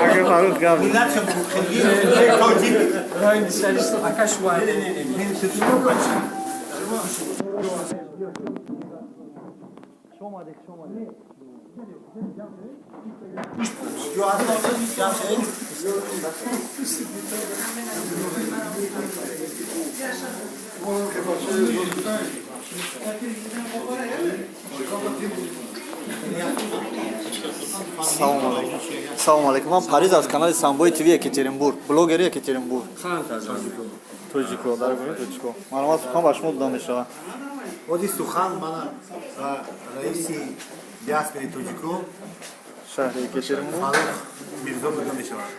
Ака Фаррух, гап. Салом алейкум. Салом алейкум. Ман Париз, аз канали Самбои ТВ Екатеринбург, блогери Екатеринбург. Тоҷико, дар гуни тоҷико. Маълумот, сухан ба шумо дода мешавад. Оди сухан мана ба раиси диаспораи тоҷико шаҳри Екатеринбург Фаррух Мирзо дода мешавад.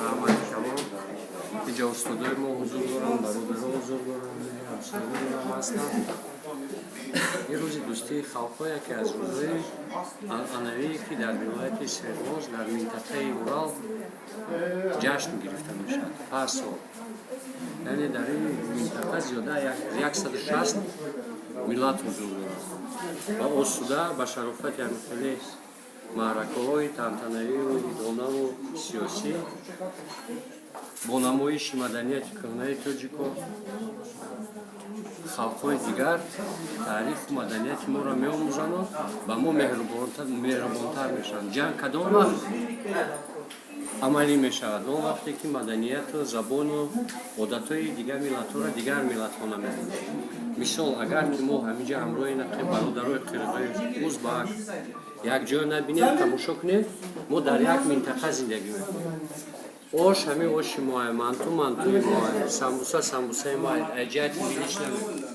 Раҳмати калон. Инҷа устодои мо ҳузур доранд, бародаро ҳузур доранд, ҳамсоягон ҳам ҳастанд. Ин рӯзи дӯстии халқҳо яке аз рӯзҳои анъанавие, ки дар вилояти Свердловск, дар минтақаи Урал ҷашн гирифта мешавад ҳар сол. Яъне дар ин минтақа зиёда 160 миллат ҳузур дорад ва осуда ба шарофати ҳамин маъракаҳои тантанавию идонаву сиёсӣ бо намоиши маданияти кӯҳнаи тоҷико халқҳои дигар таъриху маданияти моро меомӯзану ба мо меҳрубонтар мешаванд. Ҷанг кадом вақт амалӣ мешавад? Он вақте ки маданияту забону одатҳои дигар миллатҳоро дигар миллатҳо намедонанд. Мисол, агар ки мо ҳаминҷа ҳамроҳи бародарои қирғиз, узбак якҷоя набинем, тамошо кунем, мо дар як минтақа зиндагӣ мекунем. Ош ҳамин оши моа, манту мантуи моа, самбуса самбусаи моа, ҷиҳати миллиш намекунем,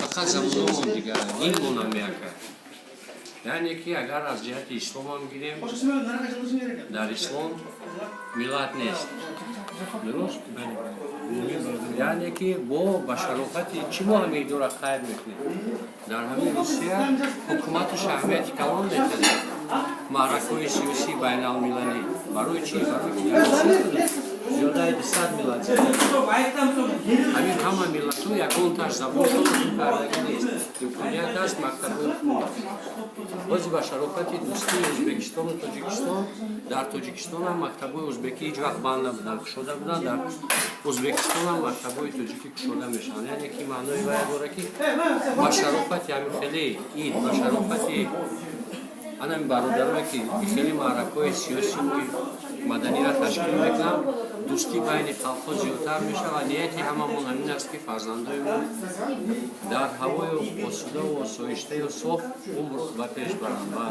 фақат забономон дигар, динмонам яка. Яъне ки агар аз ҷиҳати исломам гирем, дар ислом миллат нест, дуруст? Яъне ки бо ба шарофати чӣ мо ҳамин идора қайд мекунем? Дар ҳамин Русия ҳукумату аҳамияти калон метадад маъракаҳои сиёсии байналмилалӣ. Барои чӣ? Барои ки дар Русия зиёдаи 200 миллат. Ҳамин ҳама миллатҳо ягонташ забоншон кардагӣ нест, имконият аст, мактабҳои хуб. Бози ба шарофати дӯстии Ӯзбекистону Тоҷикистон дар Тоҷикистон ҳам мактабҳои ӯзбекӣ ҳеҷ вақт банд набуданд, кушода буданд, дар Ӯзбекистон ҳам мактабҳои тоҷикӣ кушода мешаванд. Яъне ки маънои вая дорад, ки ба шарофати ҳамин хеле ид, ба шарофати анами бародарое, ки хеле маъракаҳои сиёсию маданиро ташкил мекунанд, дӯстӣ байни халқҳо зиёдтар мешавад. Ва нияти ҳамамон ҳамин аст, ки фарзандои мо дар ҳавои осудаву осоиштаю соф умр ба пеш баранд ва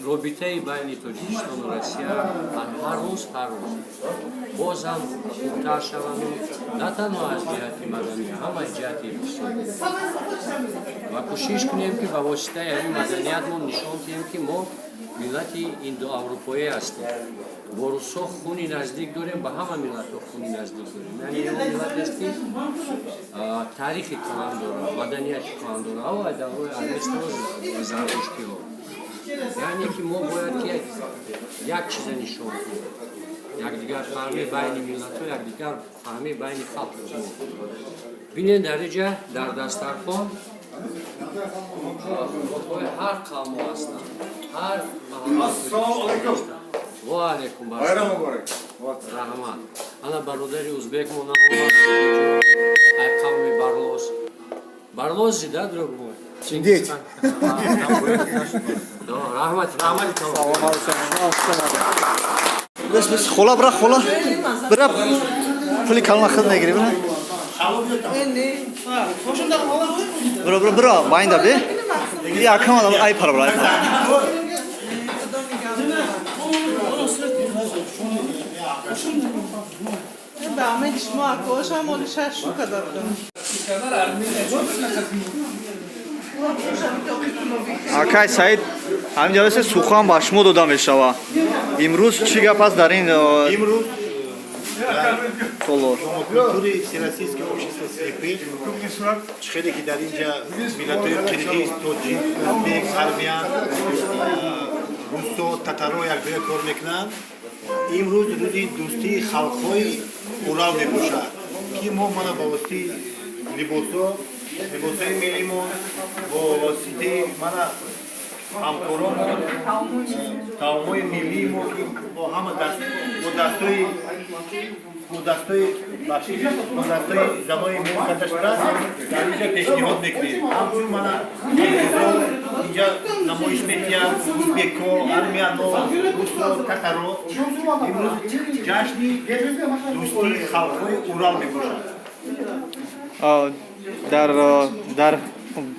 робитаи байни Тоҷикистону Россия ҳар рӯз, ҳар рӯз боз ҳам хубтар шаванду на танҳо аз ҷиҳати маданӣ, ҳам аз ҷиҳати иқтисодӣ. Ва кӯшиш кунем, ки ба воситаи ҳамин маданият мо нишон диҳем, ки мо миллати индоаврупоӣ ҳастем, бо русҳо хуни наздик дорем, ба ҳама миллатҳо хуни наздик дорем. Яъне он миллат аст, ки таърихи калон дорад, маданияти калон дорад, ав давраи Авесторо, зардуштиҳо. Яъне ки мо бояд ки як чиза нишон кунем: якдигар фаҳмӣ байни миллатҳо, якдигар фаҳмӣ байни халқ. Бинед, дар инҷа дар дастархон хӯрокҳои ҳар қавмҳо ҳастанд, ҳар ва алайкум. Байрам муборак. Раҳмат. Ана бародари узбекмон омад, ай қавми барлос. Барлози, да, друг мой? Дети. Раҳмат, раҳмати. Салом алейкум. Бес, бес, хола, бира, хола. Бира. Пули калона худ мегири, бира. Бира, бира, бира, байнда бе. Я кама ай пара, бира, ай пара. Ба шумо акошам оли шаш шука додам. Акай Саид, ҳамин ҷаласа сухан ба шумо дода мешавад. Имрӯз чӣ гап аст дар ин Имрӯз толор? Культуры Всероссийское общество слепых, хеле ки дар инҷа миллатҳои қирғиз, тоҷик, ӯзбек, армян, русо, татаро якҷоя кор мекунанд. Имрӯз рӯзи дӯстии халқҳои Урал мебошад, ки мо мана ба воситаи либосҳо, либосҳои миллимон, бо воситаи Тавассути мана ҳамкоронмон таомҳои миллии мо, ки бо ҳама даст, бо дастои, бахшиш, бо дастои занои мо карда шудааст, дар инҷа пешниҳод мекунем. Ҳамчун мана қирғизо инҷа намоиш медиҳанд, узбеко, армяно, русо, татаро. Имрӯз ҷашни дӯстии халқҳои Урал мебошад. Дар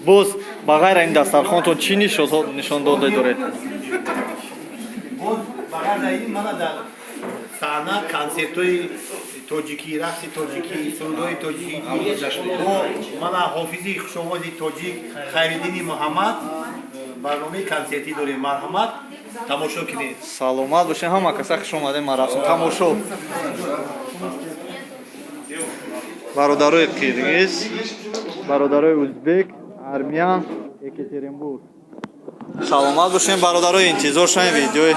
боз ба ғайр ин дастархонтон чӣ нишондоде доред? Боз ба ғайр аз ин мана дар саҳна консертҳои тоҷикӣ, рақси тоҷикӣ, сурудҳои тоҷикӣ бо мана ҳофизи хушовози тоҷик Хайриддини Муҳаммад барномаи консертӣ дорем. Марҳамат, тамошо кунед. Саломат бошед, ҳама каса хуш омадем. Ман рафтам тамошо. Бародарои қирғиз, бародарои узбек, армян, Екатеринбург, саломат бошем, бародарои. Интизор шавем видеои.